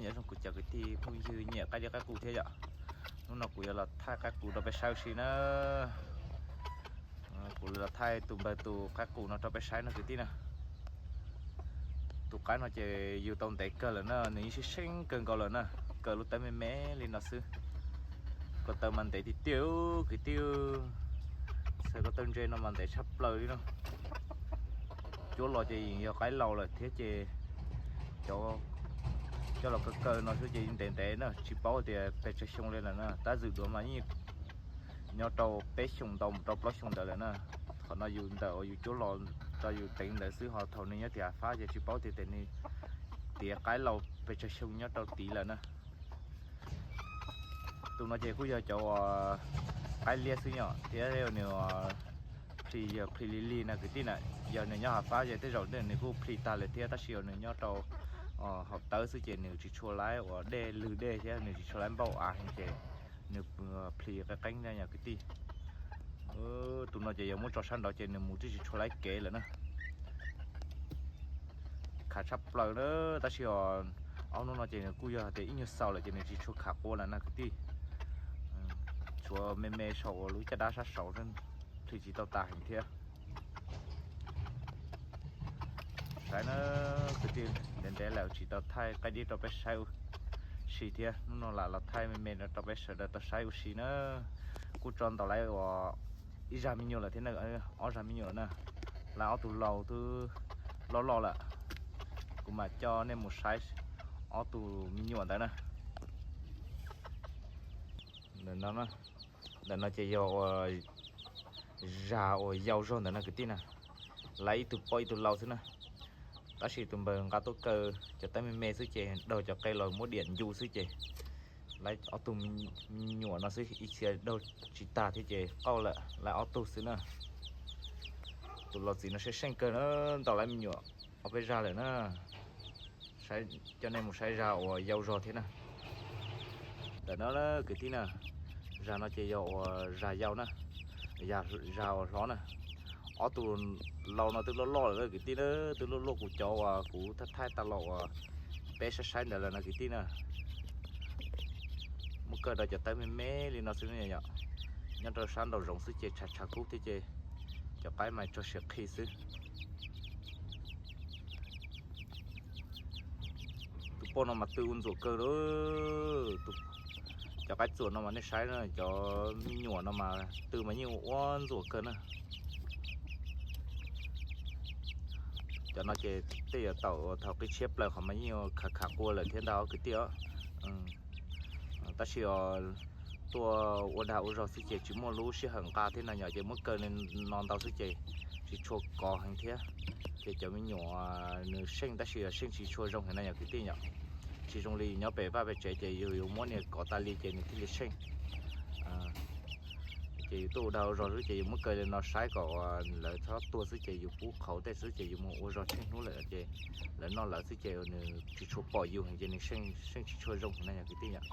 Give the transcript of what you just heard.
Nyob zoo kuv cov kwv tij phooj ywg nyiam qaib dib qaib qus thiab yom. Hnub no kuv yuav los thaij qaib qus rau peb saib ua si na. Kuv los thaij tus npawg tus qaib qus no rau peb saib no kwv tij na. Tus qaib no ces yug tau ntev kawg lawm na, nws yeej sib seeb kawg nkaus lawm na, kaw lub tawb me me li no xwb. Ko taw mas ntev tiag tiag kwv tij. Xav ko taw ntse no mas ntev tshaj plaws li no. Cuab los ces yeej yog qaib laus lawm thiab ces cov coj los kaw kaw no xwb ces yeej ntev ntev na, tsis paub tias pes tsawg xyoo li lawm na. Tab zwm duav mas yeej nyob rau peb xyoos ntau mus rau plaub xyoos ntawd lawm na. Qhov no yus ntawm uas yus cuab los rau yus teev ntawd xwb, ho thaum nws nyob tim hav fab ces tsis paub tias nws tiav qaib laus pes tsawg xyoo nyob rau tid lawm na. Tus no ces kuj yog cov uas qaib liab xwb yom, thiab nws plis yog plis lig lig na kwv tij na. Yog nws nyob hav fab ces tej zaum nws kuj plis tag lawm thiab, tab sis yog nws nyob rau hauv tawb xwb ces nws tsis tshua laib uas dej lwg dej thiab nws tsis tshua laib npauj av heev ces nws plis qeeb qeeb na yom kwv tij. Tus no ces yog muab tso sab nraud ces nws mus twb tsis tshua laib kev lawm na. Khav tshaj plaws na, tab sis os ob hnub no ces nws kuj yog tias ib nyuag xaus lawm ces nws tsis tshua khav qua lawm na kwv tij. Tshuav me me saum uas lub caj dab sab saud, plis tsis tau tas heev thiab. Saib na kwv tij, ntev ntev lawm tsis tau thaij qaib dib rau peb saib ua si thiab, hnub no lam los thaij me me no rau peb sawv daws tau saib ua si na. Kuj tso ntaus lawv uas ib zag me nyuam lawm thiab na, ob zag me nyuam lawm na. Lawv ob tug laus twb loj loj lawm. Kuv mam coj nej mus saib ob tug me nyuam ntawd na. Ntawm no ces yog uas zag uas yau zog ntawm no kwv tij na. Lawv ib tug poj ib tug laus xwb na. Tab sis tus npawg nqa tuaj kaw cov tawb me me xwb ces daug cov qe los muab diam ncu xwb ces lawv ob tug me nyuam no xwb, ib txhia daug tsis tag thiab ces qauj lawm, lawv ob tug xwb na. Tus laus txiv no seej seej kawg na, ntaus lawv me nyuam ob peb zag lawm na. Coj nej mus saib zag uas yau zog thiab na. Ntawm no kwv tij na, zag no ces yog uas zag yau na, zag uas hlob na. Ob tug laus no twb loj loj lawm kwv tij na, twb luaj luaj kuv cov uas kuv thaij thaij tag los uas peb saib saib ntawd lawm no kwv tij na. Muab kaw rau cov tawb me me li no xwb yom. Nyob rau sab nraum zoov xwb ces tshav tshav kub thiab ces cov qaib mas tso siav qhi xwb. Tus poj no mas tw ua ntxuam kawg li. Cov qaib txuas no mas nej saib na, cov me nyuam no mas tw mas yeej ua ntxuam kawg na. Cov no ces tej yuav tawm thaum qib tshiab plaws qhov mas yeej khav khav qua lawm thiab ntag kwv tij os. Tab sis os tuaj ua dag ua zog xwb ces tsis muaj lub sij hawm nqa thiab no yom, ces muab kaw li no ntau xwb ces tsis tshua kov heev thiab. Ces cov me nyuam nws seej tab sis seej tsis tshua zoo heev na yom kwv tij yom. Tsis zoo li yus nyob pem vaj pem tsev ces yus yuav muab nias kov tas li ces nws thiaj li seej. Ces yus tuaj ua dag ua zog xwb ces yus muab kaw li no saib kom lawv txhob tuag xwb ces yus pub qhauv tej xwb ces yus mus ua zog tsheej hnub lawm ces lawv noj lawv xwb ces nws tsis tshua pom yus heev ces nws seej tsis tshua zoo heev na yom kwv tij yom.